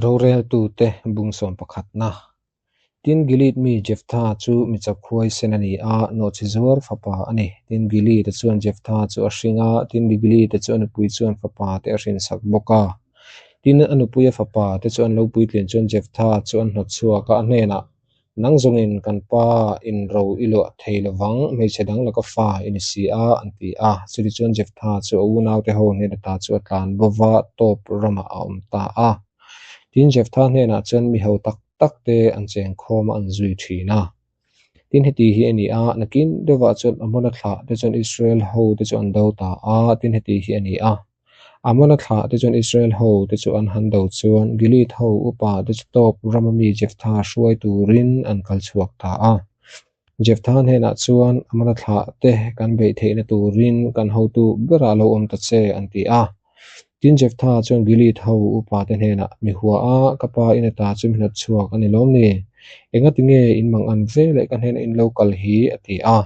Roreltute bung sawm pakhatna. Tin, Gilead mi Jeftha chu mi chak huaisen a ni a, nawhchizuar fapa a ni. Tin, Gilead-a chuan Jeftha chu a hring a, tin, Gilead-a chu a nupui chuan fapa te a hrinsak bawk a. Tin, a nupuia fapa te chu an lo puitlin chuan Jeftha chu an hnawt chhuak a, a hnenah, Nang zawngin kan pa in ro i luah thei lovang, hmeichhe dang laka fa i ni si a, an ti a. Chutichuan Jeftha chu a unaute ho hnen ata chu a tlan bo va, Tob ramah a awm ta a. Tin, Jeftha hnenah chuan mi ho tak tak te an cheng khawm a, an zui thin a. Tin, heti hi a ni a, nakin deuhvah chuan Amona thlah te chuan Israel ho te chu an do ta a, tin, heti hi a ni a. Amona thlah te chuan Israel ho te chu an han do chuan Gilead ho upa te chu Tob rama mi Jeftha hruai turin an kal chhuak ta a. Jeftha hnenah chuan Amona thlah te kan beih theihna turin kan hotu berah lo awm ta che an ti a. Tin Jeftha chuan Gilead ho upa te hnenah, Mi hua a, ka pa in ata chu mi hnawt chhuak a ni lawm ni? Engati nge in mang an ve leh ka hnenah in lo kal hi? a ti a.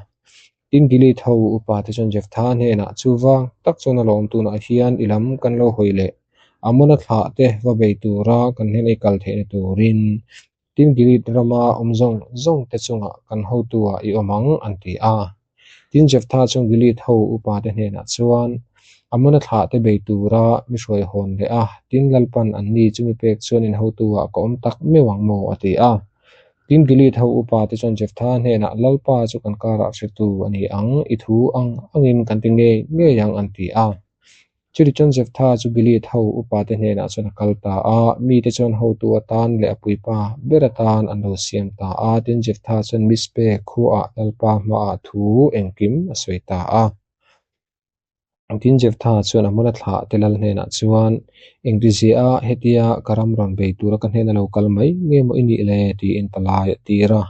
Tin Gilead ho upa te chuan Jeftha hnenah, Chuvang tak chuan a lawm tunah hian i lam kan lo hawi leh. Amona thlah te va bei tura kan hnena i kal theihna turin Tin Gilead rama awm zawng zawng te chungah kan hotu-ah i awm ang, an ti a. Tin Jeftha chuan Gilead ho upa te hnenah chuan, Amona thlah te bei tura mi hruai hawn leh a, tin Lalpan anni chu mi pek chuan in hotu-ah ka awm tak meuh ang maw? a ti a. Tin Gilead ho upa te chuan Jeftha hnenah, Lalpa chu kan karah hretu a ni ang, i thu ang angin kan ti ngei ngei ang, an ti a. Chutichuan Jeftha chu Gilead ho upate hnenah chuan a kal ta a, mite chuan hotu atan leh a puipa ber atan an lo siam ta a. Tin, Jeftha chuan Mizpe khuaah Lalpa hmaah thu engkim a sawi ta a. Tin, Jeftha chuan a hmuna thlah te lal hnenah chuan, Engtizia hetia ka ram rawn bei tura ka hnena lo kal mai nge maw i nih le? tiin palai a tir a.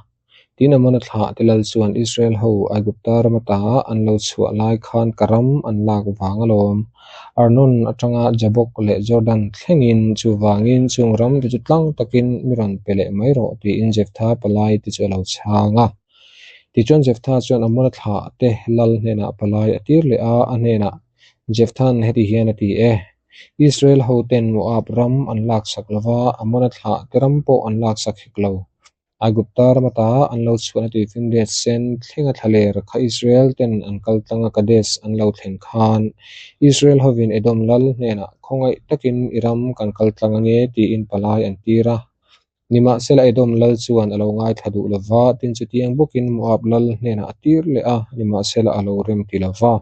Tin, Amona thlah te lal chuan Israel ho Aigupta ram ata an lo chhuah lai khan ka ram an lak vang alawm. Arnon atanga Jabok leh Jordan thlengin chuvangin chung ram te chu tlang takin mi rawn pe leh mai rawh tiin Jeftha palai te chu a lo chhang a. Tichuan Jeftha chuan Amona thlah te lal hnenah palai a tir leh a, a hnenah, Jeftha'n heti hian a ti e, Israel hoten Moab ram an laksak lova, Amona thlah te ram pawh an laksak hek lo. Aigupta ram ata an lo chhuahna tuifinriat sen thlenga thlaler kha Israel ten an kal tlanga Kadesh an lo thlen khan Israel hovin Edom lal hnenah khawngaih takin i ram kan kal tlang ange tiin palai an tir a. Nimahsela Edom lal chuan a lo ngaithla duh lova, tin chutiang bawkin Moab lal hnenah a tir leh a, nimahsela a lo rem ti lova.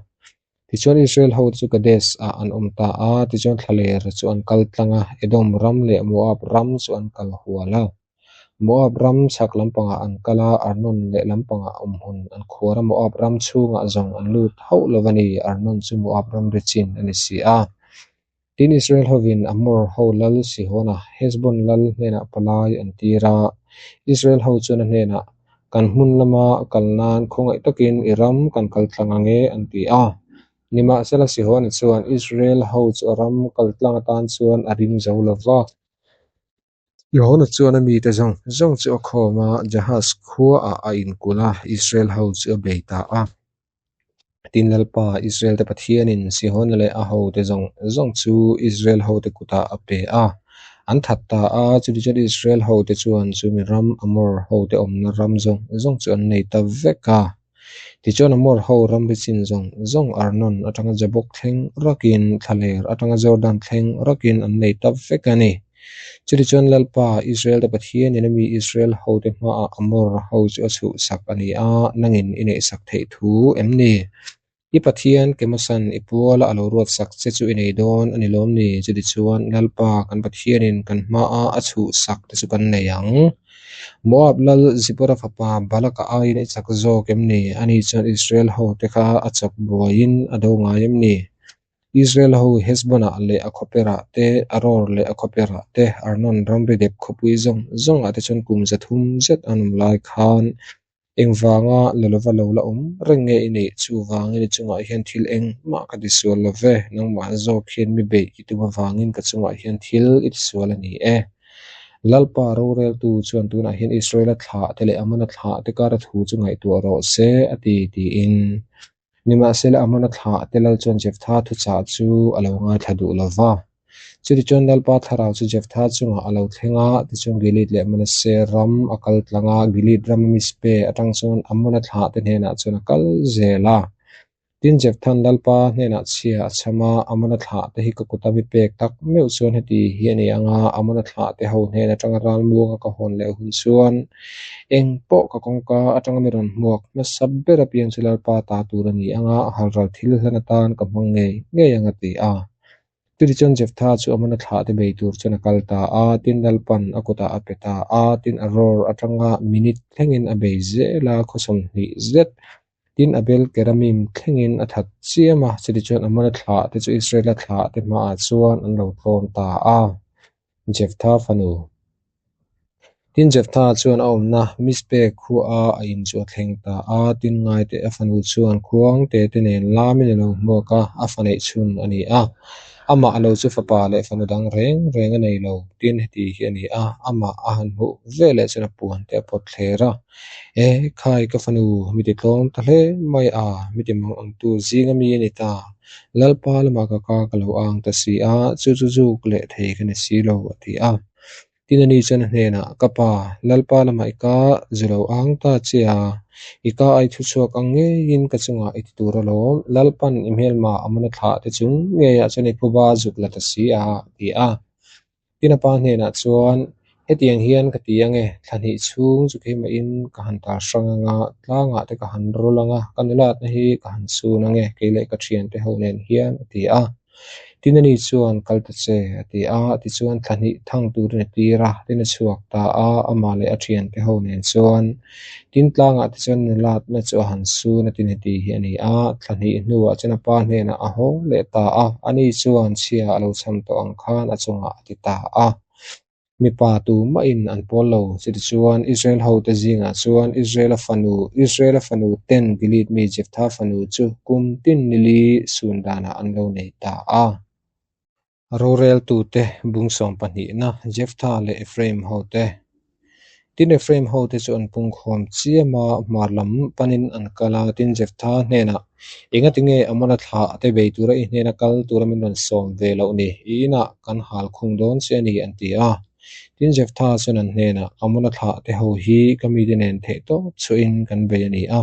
Tichuan Israel ho chu Kadesh ah an awm ta a, tichuan thlaler chu an kal tlang a, Edom ram leh Moab ram chu an kal hual a. Moab ram chhak lampangah an kal a, Arnon leh lampangah awmhmun an khuar a, Moab ram chhungah zawng an lut hauh lo a ni, Arnon chu Moab ram ri chin a ni si a. Tin Israel hovin Amor ho lal Sihona, Heshbon lal hnenah palai an tir a, Israel ho chuan a hnenah, Kan hmun lama kal nan khawngaih takin i ram kan kal tlang ange, an ti a. Nimahsela Sihona chuan Israel ho chu a ram kal tlang atan chuan a ring zo lo va. Sihona chuan a mite zawng zawng chu a khawm a, Jahaz khuaah a inkulh a, Israel ho chu a bei ta a. Tin Lalpa, Israel te Pathianin Sihona leh a hote zawng zawng chu Israel hote kutah a pe a, an that ta a, chutichuan Israel hote chuan chumi ram Amor hote awmna ram zawng zawng chu an nei ta vek a. Tichuan Amor ho ramri chin zawng zawng Arnon atanga Jabok thleng rakin, thlaler atanga Jordan thleng rakin an nei ta vek a ni. Chutichuan Lalpa, Israel te Pathianin a mi Israel hote hmaah Amor ho chu a chhuhsak a ni a, nangin i neihsak theih thu em ni? I Pathian Kemosan i puala a lo ruatsak che chu i nei dawn a ni lawm ni? Chutichuan Lalpa kan Pathianin kan hmaah a chhuhsak te chu kan nei ang. Moab lal Zipporah fapa Balaka aiin i chak zawk em ni? Ani chuan Israel hote kha a chawk buaiin a do ngai em ni? Israel ho Heshbon-ah leh a khawperah te, Aror leh a khawperah te, Arnon ramri dep khawpui zawng zawngah te chuan kum 300 zet an awm lai khan engvanga la lova lo la awm reng nge i neih? Chuvangin i chungah hian thil engmah ka tisual lo ve, nangmah zawk hian mi beih i tum avangin ka chungah hian thil i tisual a ni e. Lalpa roreltu chuan tunah hian Israel-a thlah te leh Amona thlah te kara thu chu ngaihtuah rawh se, a ti, tiin. Nimahsela, Amona thlah te lal chuan Jeftha thuchah chu a lo ngaithla duh lo va. Chutichuan Lalpa thlarau chu Jeftha chungah a lo thleng a, tichuan Gilead leh Manasseh ram a kal tlang a, Gilead rama Mizpe atang chuan Ammona thlahte hnenah chuan a kal zel a. Tin, Jefthan Lalpa hnenah chhia a chham a, Ammona thlahte hi ka kuta mi pek tak meuh chuan heti hi a ni ang a, Ammona thlahte ho hnen atanga ralmuanga ka hawn leh hun chuan eng pawh ka kawngka atanga mi rawn hmuak hmasa ber apiang chu Lalpa ta tur a ni ang a, halral thil hlan atan ka hmang ngei ngei ang a ti a. Chutichuan Jeftha chu Ammona thlahte bei tur chuan a kal ta a, tin Lalpan a kutah a pe ta a, tin a rawr atanga minute thlengin a bei zel a, khaw 20 zet tin Abel Keramim thlengin a that chiam a, chutichuan Ammona thlahte chu Israela thlahte hmaah chuan an lo tlawm ta a. Jeftha fanu. Tin Jeftha chuan a awmna Mizpe khuaa a in chu a thleng ta a, tin ngaite a fanu chuan khuang te te nen lamin a lo hmuak a, a fa neih chhun a ni a. Amah a lo chu fapa leh fanu dang reng reng a nei lo, tin heti hi a ni a, amah a han hmuh veleh chuan a puan te a pawt thler a. E khai ka fanu, mi ti tlawm ta hle mai a, mi ti mang ang tu zinga mi a ni ta. Lalpa lamah ka ka ka lo ang ta si a, chu chu zuk leh thei ka ni si lo, a ti a. Tin ani chuan a hnenah, Ka pa, Lalpa lamah i ka zu lo ang ta che a, i ka ai thu chhuak ang ngeiin ka chungah i ti tur alawm, Lalpan i hmelma Amona thlah te chung ngeiah chuan i phuba zuk la ta si a, a ti a. Tin a pa hnenah chuan, Hetiang hian ka ti ang e, thla hnih chhung chu keimahin ka han tar hrang ang a, tlangah te ka han rawl ang a, ka nulatna hi ka han chhun ang e, kei leh ka thiante ho nen hian, a ti a. Tin ani chuan, Kal ta che, a ti a. Tichuan thla hnih thang turin a tir a, tin a chhuak ta a, amah leh a thiante ho nen chuan. Tin tlangah te chuan nulatna chu a han sun a tin heti hi a ni a, thla hnih hnuah chuan a pa hnenah a haw leh ta a, ani chuan chhia a lo cham tawh ang khan a chungah a ti ta a. Mipa tu mahin an pawl lo. Chutichuan Israel hote zingah chuan Israela fanu, Israela fanu ten Gilead mi Jeftha fanu chu kum tin nili sun danah an lo nei ta a. Roreltute bung sawm pahnihna Jeftha leh Ephraim hote. Tin Ephraim hote chu an pungkhawm chiam a, hmar lam panin an kal a. Tin Jeftha hnenah, Engati nge Amona thlah te bei tura i hnena kal tura min rawn sawm ve loh ni? I inah kan hal khung dawn che a ni, an ti a. Tin Jeftha chuan an hnenah, Amona thlah te ho hi ka mite nen theih tawp chhuahin kan bei a ni a.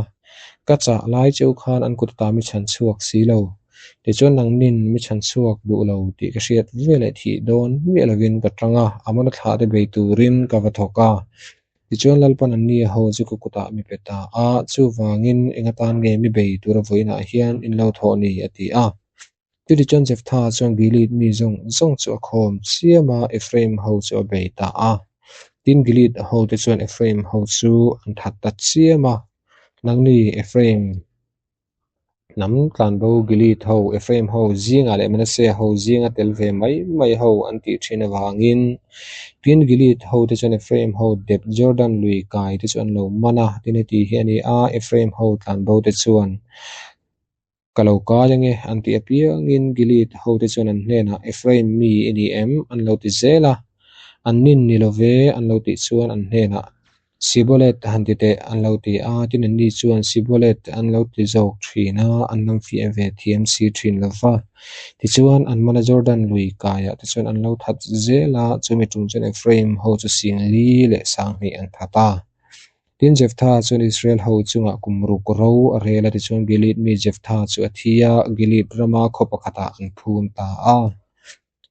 Ka chah lai cheu khan an kut ata mi chhan chhuak si lo. Tichuan nangnin mi chhan chhuak duh lo tih ka hriat veleh thih dawn miah lovin ka tang a, Amona thlah te bei turin ka va thawk a. Tichuan Lalpan anni a ho chu ka kutah mi pe ta a, chuvangin eng atan nge mi bei tura vawiinah hian in lo thawh ni a ti a. Chutichuan Jeftha chuan Gilead mi zawng zawng chu a khawm chiam a, Ephraim ho chu a bei ta a. Tin Gilead hote chuan Ephraim ho chu an that ta chiam a, Nangni Ephraim, Hnam tlanbo Gilead ho, Ephraim ho zingah leh Manasseh ho zinga tel ve mai mai ho an tih thin avangin tin Gilead ho te chuan Ephraim ho dep Jordan lui kai te chu an lo man a, tin heti hi a ni a, Ephraim ho tlanbo te chuan ka lo kai ange an tih apiangin Gilead ho te chuan an hnenah Ephraim mi i ni em an lo ti zel a, an nin ni lo ve an lo tih chuan an hnenah Sibolet han ti teh an lo ti a, tin anni chuan Sibolet an lo ti zawk thin a, an lam fiah ve thiam si thin lo va. Tichuan an mana Jordan lui kaiah te chuan an lo that zel a, chumi tum chuan Ephraim ho chu sing li leh sanghnih an that a. Tin Jeftha chuan Israel ho chungah kum ruk ro a rel a, tichuan Gilead mi Jeftha chu a thi a, Gilead rama khaw pakhatah an phum ta a.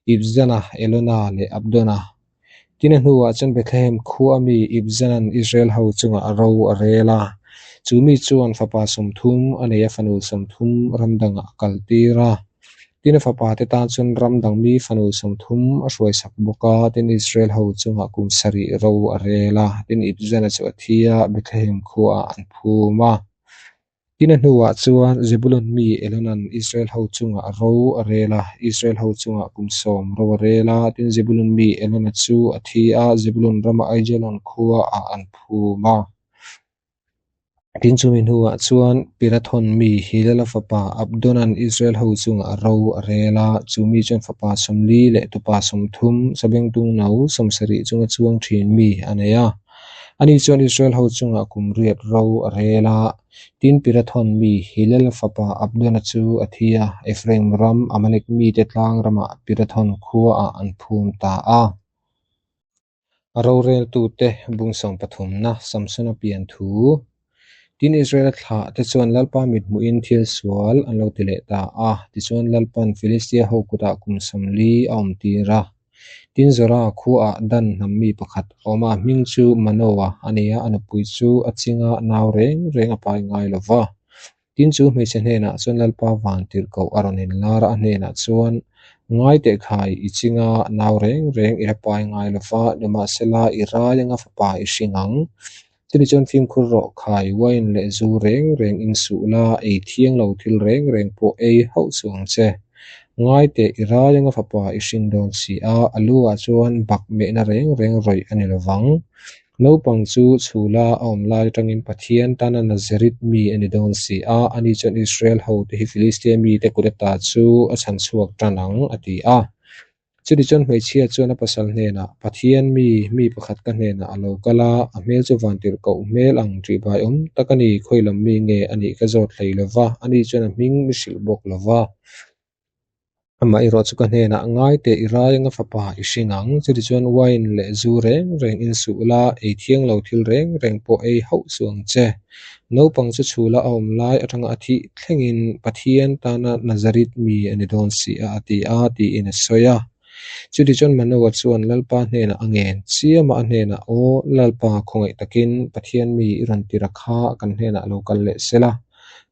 Ibzana, Elona leh Abdona. Tin a hnuah chuan Bethlehem khua mi Ibzanan Israel ho chungah ro a rel a. Chu mi chuan fapa 30 a nei a, fanu 30 ram dangah a kaltir a. Tin a fapa te tan chuan ram dang mi fanu 30 a hruaisak bawk a. Tin Israel ho chungah kum sarih ro a rel a. Tin Ibzana chu a thi a, Bethlehem khuaah an phum a. Tin a hnuah chuan Zebulun mi Elonan Israel ho chungah ro a rel a, Israel ho chungah kum 10 ro a rel a. Tin Zebulun mi Elona chu a thi a, Zebulun rama Aijalon khuaah an phum a. Tin chumi hnuah chuan Pirathon mi Hilela fapa Abdonan Israel ho chungah ro a rel a, chu mi chuan fapa 40 leh tupa 30, sabengtung no 70 chunga chuang thin mi a nei a. Ani chuan Israel ho chungah kum riat ro a rel a. Tin, Pirathon mi Hilel fapa Abdona chu a thi a, Ephraim ram Amalek mite tlang ramah Pirathon khuaah an phum ta a. A roreltute bung sawmpathumna Samsona pian thu. Tin, Israela thlah te chuan Lalpa mithmuhin thil sual an lo ti leh ta a, tichuan Lalpan Filistia ho kutah kum sawmli a awm tir a. Tin, Zora khuaah Dan hnam mi pakhat a awm a, a hming chu Manoa a ni a, a nupui chu a chinga nau reng reng a pai ngai lo va. Tin, chu hmeichhe hnenah chuan Lalpa van tirhkoh a rawn inlar a, a hnenah chuan, Ngai teh khai, i chinga nau reng reng i la pai ngai lo va, nimahsela i rai anga fapa i hring ang. Chumi chuan fimkhur rawh khai, wine leh zu reng reng in suh la, ei thiang lo thil reng reng pawh ei hauh suh ang che. Ngai teh, i rai anga fapa i hring dawn si a, a lu ah chuan bak mehna reng reng rawih a ni lo vang. Naupang chu chhula a awm lai atangin Pathian tana Nazareth mi a ni dawn si a, ani chuan Israel hote hi Filistia mite kut ata chu a chhan chhuak tan ang, a ti a. Chutichuan hmeichhia chuan a pasal hnenah, Pathian mi, mi pakhat ka hnenah a lo kal a, a hmel chu vantirhkoh hmel ang ṭihbai awm tak a ni, khawi lam mi nge a nih ka zawt hlei lo va, ani chuan a hming mi hrilh bawk lo va. Amah erawh chu ka hnenah, Ngai teh i rai anga fapa i hring ang, chutichuan wine leh zu reng reng in suh la, ei thiang lo thil reng reng pawh ei hauh suh ang che. Naupang chu chhula a awm lai atanga a thih thlengin Pathian tana Nazareth mi a ni dawn si a, a ti a, tiin a sawi a. Chutichuan Manoa chuan Lalpa hnenah a ngen chiam a, a hnenah, Aw Lalpa, khawngaih takin Pathian mi i rawn tira kha kan hnenah lo kal leh se la.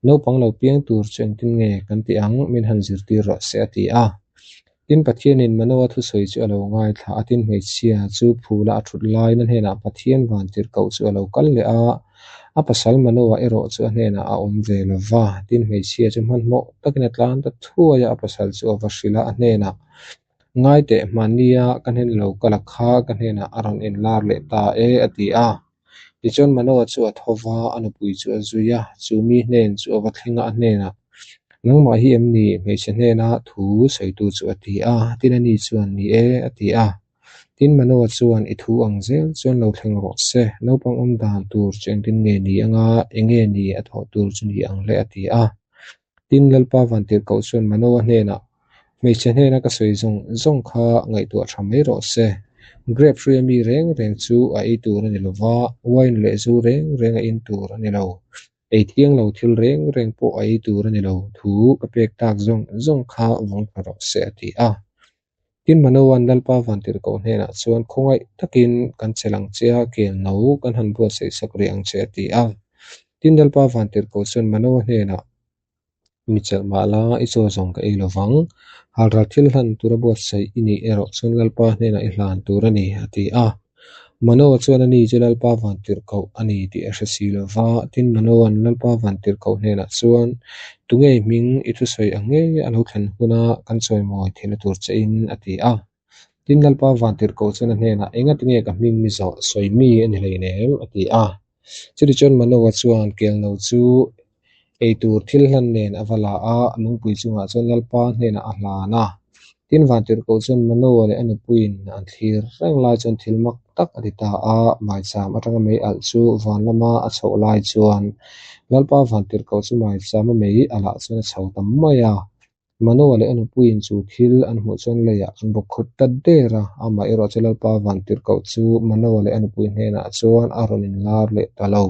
Naupang lo piang tur chu engtin nge kan tih ang, min han zirtir rawh se, a ti a. Tin, Pathianin Manoa thusawi chu a lo ngaithla a, tin hmeichhia chu phula a thut laiin a hnenah Pathian vantirhkoh chu a lo kal leh a, a pasal Manoa erawh chu a hnenah a awm ve lo va. Tin, hmeichhia chu hmanhmawh takin a tlan ta thuai a, a pasal chu a va hrilh a, a hnenah, Ngai teh, hmannia ka hnen lo kal a kha ka hnenah a rawn inlar leh ta e, a ti a. Tichuan Manoa chu a tho va, a nupui chu a zui a, chu mi hnen chu a va thleng a, a hnenah, Nangmah hi em ni? Hmeichhe hnena thu sawitu chu a ti a, tin ani chuan, Ni e, a ti a. Tin Manoa chuan, I thu ang zel chuan lo thleng rawh se, naupang awm dan tur chu engtin nge ni anga, enge ni a thawh tur chu ni ang le, a ti a. Tin Lalpa Vantirhkoh chuan Manoa hnenah, Hmeichhe hnena ka sawi zawng zawng kha ngaihtuah tha mai rawh se. Grape hruia mi reng reng chu a ei tur a ni lo va, wine leh zu reng reng a in tur a ni lo. Ei thiang lo thil reng reng pawh a ei tur a ni lo. Thu ka pek tak zawng zawng kha vawng tha rawh se, a ti a. Tin Manoa'n Lalpa Vantirhkoh hnenah chuan khawngaih takin kan che lang che a, kel no kan han buatsaih sak rih ang che, a ti a. Tin Lalpa Vantirhkoh chuan Manoa hnenah, Mi chelh mah la, i chaw zawng ka ei lo vang. Halral thil hlan tura buatsaih i nih erawh chuan Lalpa hnenah i hlan tur a ni, a ti a. Manoa chuan ani chu Lalpa Vantirhkoh a ni tih a hre si lo va. Tin, Manoa'n Lalpa Vantirhkoh hnenah chuan, Tunge hming i thusawi ang ngei a lo thlen huna kan chawimawi theihna tur chein? a ti a. Tin, Lalpa Vantirhkoh chuan a hnenah, Engatinge ka hming mi zawh sawi mi a ni hleinem? a ti a. Chutichuan Manoa chuan kelno chu eitur thil hlan nen a va la a, lungpui chungah chuan Lalpa hnenah a hlan a. Tin, Vantirhkoh chuan Manoa leh a nupuiin an thlir reng lai chuan thil mak tak a ti ta a, maicham atanga mei alh chu van lama a chhoh lai chuan Lalpa Vantirhkoh chu maichama mei alh ah chuan a chho ta mai a. Manoa leh a nupuiin chu thil an hmuh chuan leiah an bawk khut ta der a, amah erawh chu Lalpa Vantirhkoh chu Manoa leh a nupui hnenah chuan a rawn inlar leh ta lo.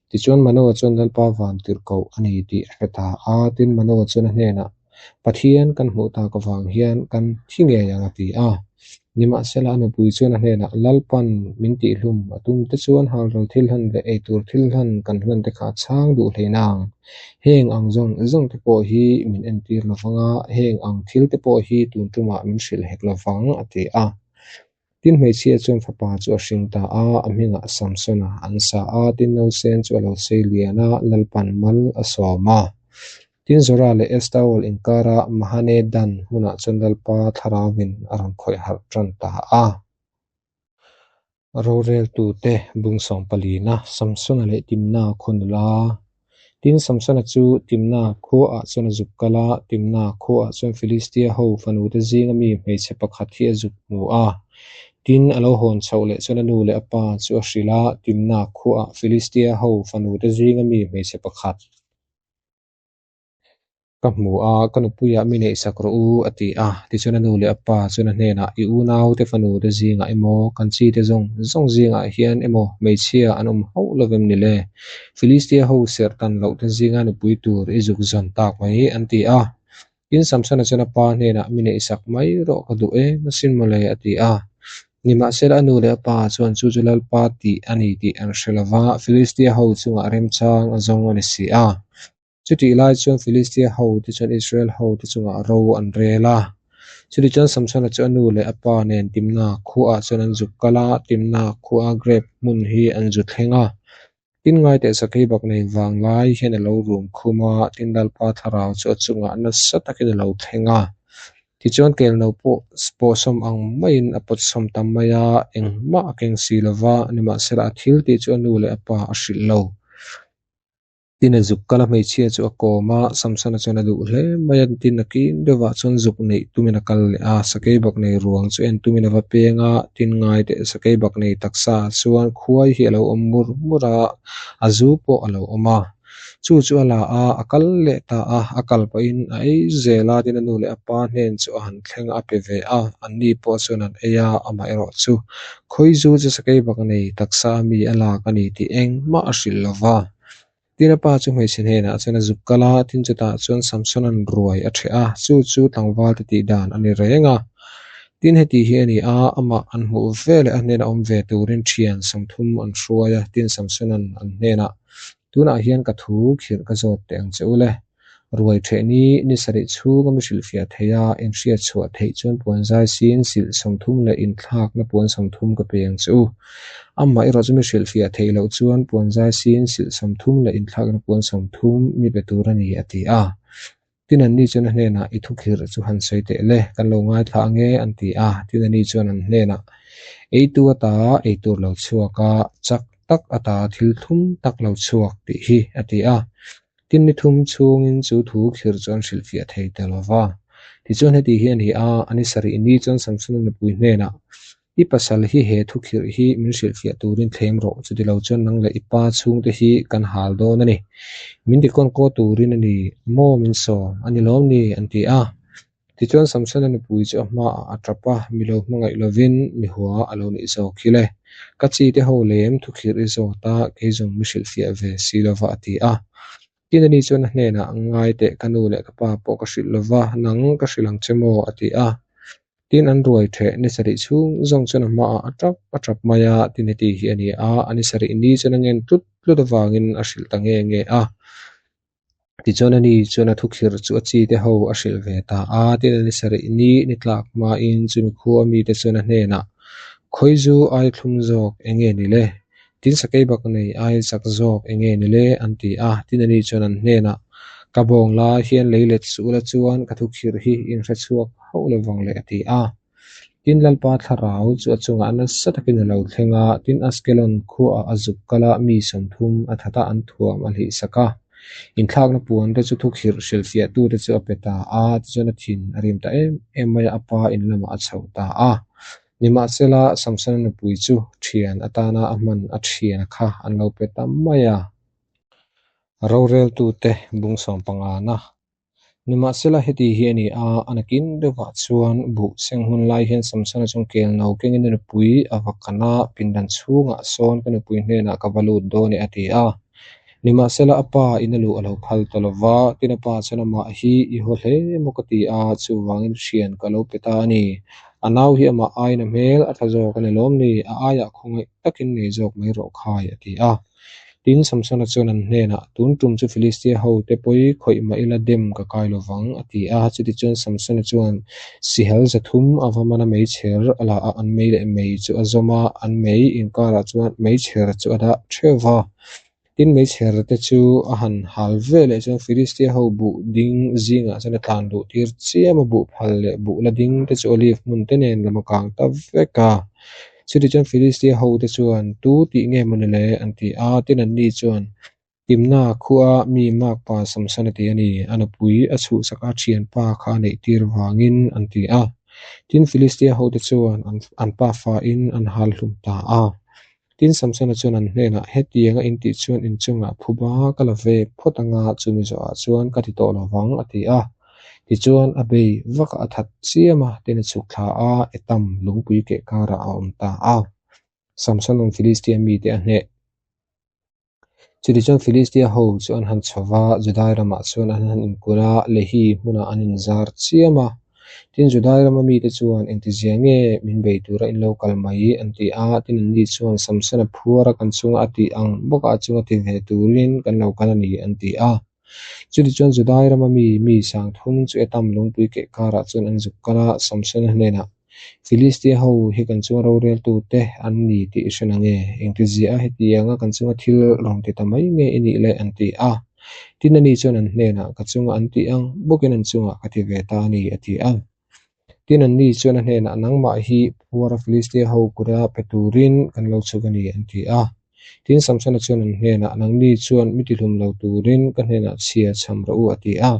Tichuan Manoa chuan Lalpa Vantirhkoh a ni tih a hre ta a, tin Manoa chuan a hnenah, Pathian kan hmuh tak avang hian kan thi ngei ang a ti a. Nimahsela a nupui chuan a hnenah, Lalpan min tihhlum a tum te chuan halral thil hlan leh eitur thil hlan kan hlan te kha a chhang duh hlei nang. Heng ang zawng zawng te pawh hi min entir lo vang a, heng ang thil te pawh hi tun tumah min hrilh hek lo vang, a ti a. Tin hmeichhia chuan fapa chu a hring ta a, a hmingah Samsona an sa a, tin nausen chu a lo sei lian a, Lalpan mal a sawm a. Tin Zora leh Estaol inkara Mahane Dan hmunah chuan Lalpa thlarauin a rawn khawih harh tan ta a. Roreltute bung sawmpalina Samsona leh Timna khaw nula. Tin, Samsona chu Timna khuaah chuan a zuk kal a, Timna khuaah chuan Filistia ho fanute zinga mi hmeichhe pakhat hi a zuk hmu a. Tin, a lo hawn chhoh leh chuan a nu leh a pa chu a hrilh a, Timna khuaah Filistia ho fanute zinga mi hmeichhe pakhat ka hmu a, ka nupuiah mi neihsak rawh u, a ti a. Tichuan a nu leh a pa chuan a hnenah, I unaute fanute zingah emaw, kan chite zawng zawng zingah hian emaw hmeichhia an awm hauh lo vem ni le? Filistia ho serh tan lohte zinga nupui tur i zuk zawn tak mai, an ti a. Tin, Samsona chuan a pa hnenah, Mi neihsak mai rawh ka duh em asin mawle, a ti a. Nimahsela a nu leh a pa chuan chu chu Lalpa tih a ni tih an hre lo va, Filistia ho chungah remchang a zawng a ni si a. Chutih lai chuan Filistia hote chuan Israel hote chungah ro an rel a. Chutichuan Samsona chu a nu leh a pa nen Timna khuaah chuan an zuk kal a, Timna khua grep hmun hi an zu thleng a. Tin ngaiteh sakeibak nei vang lai hian a lo rum khum a, tin Lalpa thlarau chu a chungah nasa takin a lo thleng a. Tichuan kelno pawh pawhsawm ang maiin a pawtsawm ta mai a, engmah a keng si lo va, nimahsela a thil tih chu a nu leh a pa a hrilh lo. Tin a zuk kal a hmeichhia chu a kawm a, Samsona chuan a duh hle mai a, tin a kin deuhah chuan zuk neih tumin a kal leh a, sakei bak nei ruang chu en tumin a va peng a, tin ngai teh sakei bak nei taksa ah chuan khuai hi a lo awm mur mur a, a zu pawh a lo awm a, chu chu a la a, a kal leh ta a, a kal pahin a ei zel a, tin a nu leh a pa hnen chu a han thleng a, a pe ve a, anni pawh chuan an ei a, amaherawh chu khawi zu chu sakei bak nei taksa a mi a lak a ni tih engmah a hrilh lo va. Tin a pa chu hmeichhe hnenah chuan a zuk kal a, tin chutah chuan Samsona'n ruai a ṭheh a, chu chu tlangvalte tih dan a ni reng a. Tin heti hi a ni a, amah an hmuh ve leh a hnena awm ve turin ṭhian 30 an hruai a, tin Samsona'n an hnenah, Tunah hian ka thu khirh ka zawt teh ang che u le. Ruai ṭheh ni ni sarih chhunga mi hrilhfiah theih a, inhriat chhuah theih chuan puan zai sin silh 30 leh inthlakna puan 30 ka pe ang che u. Amah erawh chu mi hrilhfiah theih loh chuan puan zai sin silh 30 leh inthlakna puan 30 mi pe tur a ni, a ti a. Tin anni chuan a hnenah, I thukhirh chu han sawi teh le, kan lo ngaithla ange, an ti a. Tin ani chuan an hnenah, Eitu ata eitur lo chhuak a, chak tak ata thil thlum tak lo chhuak tih hi, a ti a. Tin ni thum chhungin chu thu khirh chu an hrilhfiah thei ta lo va. Tichuan heti hi a ni a, a ni sarih ni chuan Samsona nupui hnenah, I pasal hi he thu khirh hi min hrilhfiah turin thlem rawh, chuti lo chuan nang leh i pa chhungte hi kan hal dawn a ni. Min tikawn kaw turin a ni maw min sawm a ni lawm ni? an ti a. Tichuan Samsona nupui chu a hmaah a tap a, mi lo hmangaih lovin mi hua a lo nih zawk hi le. Ka chi te ho lem thukhirh i zawt a, kei zawng mi hrilhfiah ve si lova a ti a. Tin ani chuan a hnenah, Ngai teh ka nu leh ka pa pawh ka hrilh lova, nang ka hrilh ang che maw? a ti a. Tin an ruai theh ni sarih chhung zawng chuan a hmaah a tap a tap mai a, tin heti hi a ni a, a ni sarih ni chuan a ngen tlut tlut avangin a hrilh ta nge nge a. Tichuan ani chuan a thukhirh chu a chite ho a hrilh ve ta a, tin a ni sarih ni ni tlak hmain chumi khua mite chuan a hnenah, Khawi zu ai thlum zawk eng nge ni le? Tin sakei bak nei ai chak zawk eng nge ni le? an ti a, tin ani chuan an hnenah, Ka bawng la hian lei let suh ula chuan ka thukhirh hi in hre chhuak hauh lo vang le a ti a. Tin Lalpa thlarau chu a chungah nasa takin a lo thleng a, tin Askelon khuaah a zuk kal a, mi 30 a that a, an thuam a hlih sak a. Inthlakna puan te chu thukhirh hrilhfiahtute chu a pe ta a, tichuan a thin a rim ta em em mai a, a pa in lamah a chho ta a. Nimahsela, Samsona nupui chu thian atana a hman a thiana kha an lo pe ta mai a. Roreltute bung sawmpangana Nimahsela heti hi a ni a, a nakin deuhah chuan buh seng hun lai hian Samsona chuan kel no kengin a nupui a va kan a, pindan chhungah sawn ka nupui hnenah ka va lut dawn e a ti a. Nimahsela a pa in a luh a lo phal ta lo va, tin a pa chuan amah hi i haw hle maw ka ti a, chuvangin hrian ka lo pe ta a ni. A nau hi amah aiin a hmel a tha zawk a ni lawm ni? A aiah khawngaih takin nei zawk mai rawh khai a ti a. Tin, Samsona chuan an hnenah, Tun tum chu Filistia hote pawi khawih mah ila dem ka kai lo vang, a ti a. Chutichuan Samsona chuan sihal 300 a va man a meichher a la a, an mei leh mei chu a zawm a, an mei inkarah chuan meichher chu a dah theuh va. Tin, meichher te chu a han hal ve leh chuan Filistia ho buh ding zingah chuan a tlan duh tir chiam a, buh phal leh buh la ding te chu olive hmun te nen lam a kang ta vek a. Chutichuan Filistia hote chuan, Tu tih nge maw ni le? an ti a. Tin, anni chuan, Timna khua mi makpa Samsona tih a ni, a nupui a chhuhsak a thianpa kha a neihtir vangin an ti a. Tin, Filistia hote chuan an pafain an hal hlum ta a. Tin, Samsona chuan an hnenah, Hetianga in tih chuan in chungah phuba ka la ve phawt anga chumi zawhah chuan ka ti tawh lo vang, a ti a. Tichuan, a bei vakah a that chiam a, tin a chhuk thla a, Etam lungpui keh karah a awm ta a. Samsona'n Filistia mite a hneh. Chutichuan Filistia ho chu an han chho va, Judai ramah chuan an han inkulh a, Lehi hmunah an inzar chiam a. Tin, Judai rama mite chuan, Engtizia nge min bei tura in lo kal mai? an ti a. Tin, anni chuan, Samsona phuara kan chunga a tih ang bawkah a chunga ti ve turin kan lo kal a ni, an ti a. Chutichuan Judai rama mi mi sangthum chu Etam lungpui keh karah chuan an zuk kal a, Samsona hnenah, Filistia ho hi kan chunga roreltute an ni tih i hre nange? Engtizia a hetianga kan chunga thil rawn ti ta mai nge i nih le? an ti a. Tin ani chuan an hnenah, Ka chunga an tih ang bawkin an chungah ka ti ve ta a ni, a ti a. Tin anni chuan a hnenah, Nangmah hi phuara Filistia ho kura pe turin kan lo chhuk a ni, an ti a. Tin Samsona chuan an hnenah, Nangni chuan mi tihlum lo turin ka hnenah chhia chham rawh u, a ti a.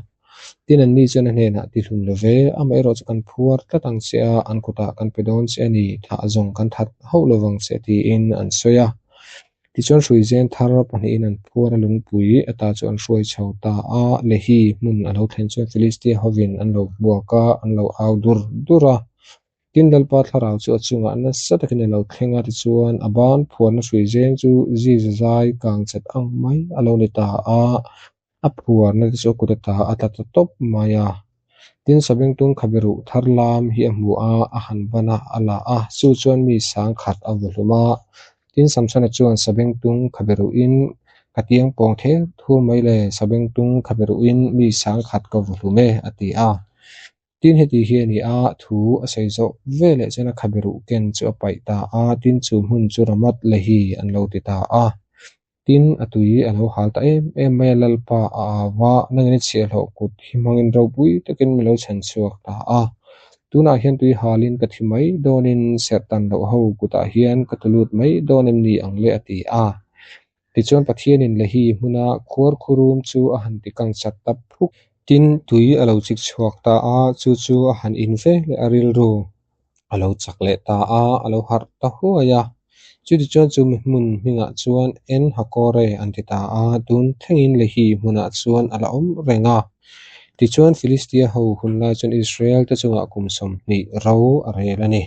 Tin anni chuan a hnenah, Tihlum lo ve, amaherawh chu kan phuar tlat ang che a, an kutah kan pe dawn che a ni, thah zawng kan that hauh lo vang che, tiin an sawi a. Tichuan hruizen thar pahnihin an phuar a lungpui ata chu an hruai chho ta a, Lehi hmun a lo thlen chuan Filistia hovin an lo hmuak a, an lo au dur dur a. Tin, Lalpa thlarau chu a chungah nasa takin a lo thleng a, tichuan a ban phuarna hruizeng chu ziza zai kang chat ang mai a lo ni ta a. A phuarna te chu a kut ata a tla ta tawp mai a. Tin, Sabengtung khaberuh thar lam hi a hmu a, a han ban a, a la a, chu chuan mi sang khat a vaw hlum a. Tin, Samsona chuan Sabengtung khaberuhin ka tiang pawng thel thur mai le, Sabengtung khaberuhin mi sang khat ka vaw hlum e, a ti a. Tin, heti hi a ni a, thu a sawi zawh veleh chuan a khaberuh ken chu a paih ta a, tin chu hmun chu Ramath Lehi an lo ti ta a. Tin, a tui a lo hal ta em em mai a, Lalpa a au a, nangin i chhiahhlawh kut hi hmangin ropui takin mi lo chhan chhuak ta a. Tunah hian tui halin ka thi mai dawnin serhtan loh ho kutah hian ka tulut mai dawn em ni ang le a ti a. Tichuan Pathianin Lehi hmuna khuarkhurum chu a han ti kang chat ta phuk. Tin, tui a lo chik chhuak ta a, chu chu a han in ve leh a rilru a lo chak leh ta a, a lo harh ta huai a. Chutichuan chu mi hmun hmingah chuan En Hakore an ti ta a, tun thlengin Lehi hmunah chuan a la awm reng a. Tichuan Filistia ho hun lai chuan Israel te chungah kum 20 ro a rel a ni.